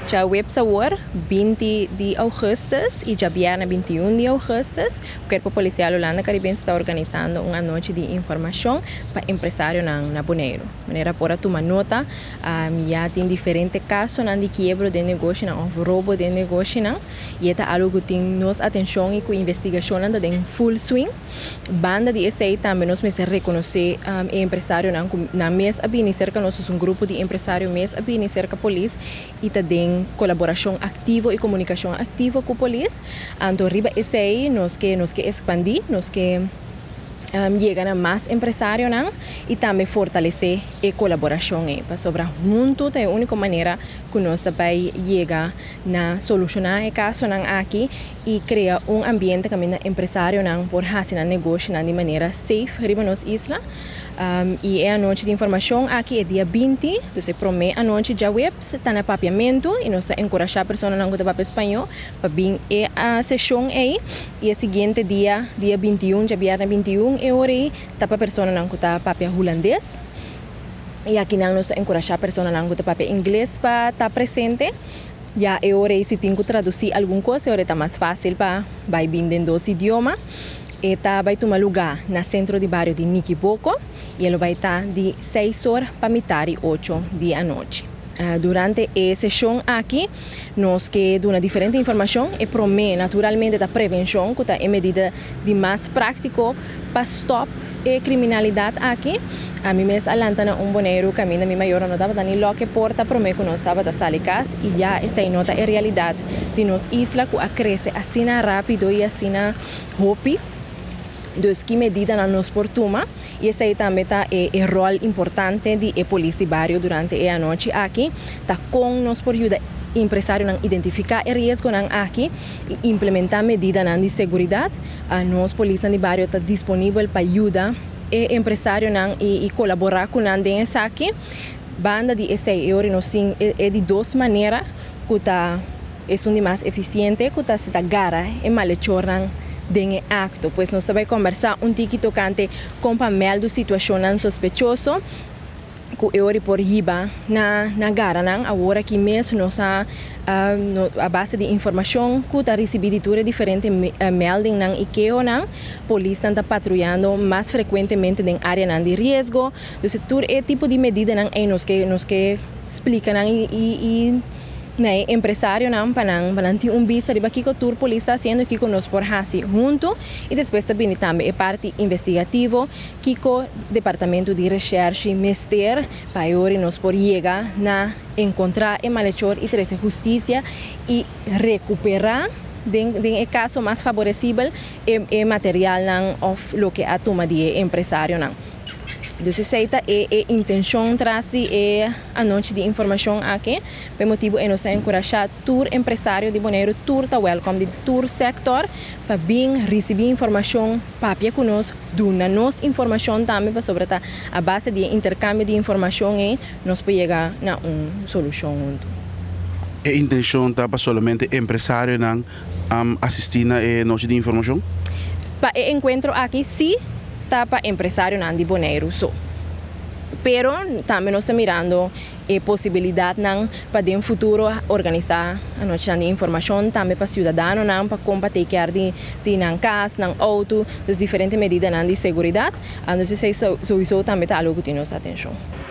Djaweps awor, 20 di ougùstùs, i djabièrnè, 21 di ougùstùs, Kuerpo Polisial Hulanda Karibense ta organisando un anochi di informashon pa empresarionan na Boneiru. Manera por a tuma nota, ya tin diferente kasonan di kiebro den negoshinan òf robo den negoshinan, i e ta algu ku tin nos atenshon i ku investigashonnan ta den full swing. Banda di esei tambe nos mester rekonosé e empresarionan ku nan mes a bini serka nos, un grupo di empresario mes a bini serka polis i ta den kolaborashon aktivo i komunikashon aktivo ku polis. Anto riba esei nos ke ekspandí, nos ke yega na mas empresarionan i tambe fortalesé e kolaborashon pasobra huntu ta e úniko manera ku nos tambe yega na solushoná e kasonan aki i krea un ambiente kaminda empresarionan por hasi nan negoshi di manera safe riba nos isla. I e anochi di informashon aki e dia 20, anto e promé anochi, djaweps, ta na papiamentu i nos ta enkurashá personanan ku ta papia spañó pa bin e seshon ei, i e siguiente dia, dia 21, djabièrnè 21, e ora ei ta pa personanan ku ta papia hulandes. I aki nos ta enkurashá personanan ku ta papia ingles pa ta presente. Ya e ora ei, si tin ku tradusí algun kos, e ora ta mas fásil pa bai bin den dos idioma. E ta bai tuma lugá na sentro di bario di Nikiboko i e bai ta di 6 or pa mitar di 8 di anochi. Durante e seshon aki, nos ke duna diferente informashon i promé, naturalmente, ta prevenshon, ku ta e medida di mas práktiko pa stòp e kriminalidat aki. Ami mes a lanta na un Boneiru kaminda mi mayor no tabata ni lock e porta promé ku nos tabata sali kas, i ya esei no ta e realidat di nos isla, ku a krese asina rápido i asina hopi. Dus ki medidanan nos por tuma, i esei tambe ta e ròl importante di e polis di bario durante e anochi aki, ta kon nos por yuda empresarionan identifiká e riesgonan aki i implementá medidanan di seguridat. Nos polis di bario ta disponibel pa yuda e empresarionan i kolaborá ku nan den esaki. Banda di esei, nos tin e di dos manera ku ta esun di mas efisiente, ku ta si ta gara e malechornan den e akto. Pues nos ta bai kombersá un tiki tokante kon pa mèldu situashonnan sospechoso ku e ora por hiba na gara nan. Awor aki mes nos a, no, a base di informashon ku ta risibí di tur diferente meldingnan i kehonan, polis ta patruyando mas frekuentemente den áreanan di riesgo. Dus tur e tipo di medidanan ei nos ke splika nan i na e empresarionan pa nan tin un bista riba kiko tur polis ta hasiendo, kiko nos por hasi huntu, i despues tambe tambe e parti investigativo, kiko departamento di recherche mester pa nos por yega na enkontrá e malechor i trese hustisia i rekuperá, den e kaso mas favoresibel, e materialnan òf loke a tuma di empresarionan. Dus esei ta e intenshon tras di e anochi di informashon aki. Pa e motibu ei nos ta enkurashá tur empresario di Boneiru, tur ta welcome, di tur sektor, pa bin risibí informashon, papia ku nos, duna nos informashon tambe, pasobra ta a base di interkambio di informashon ei nos por yega na un solushon huntu. E intenshon ta pa solamente empresarionan asistí na e anochi di informashon? Pa e enkuentro aki, sí, ta pa empresarionan di Boneiru so. Pero tambe nos ta mirando e posibilidatnan pa den futuro organisá anochi di informashon tambe pa siudadanonan, pa kon pa take care di nan kas, nan outo, dus diferente medidanan di seguridat. Anto esei sowieso tambe ta algu ku tin nos atenshon.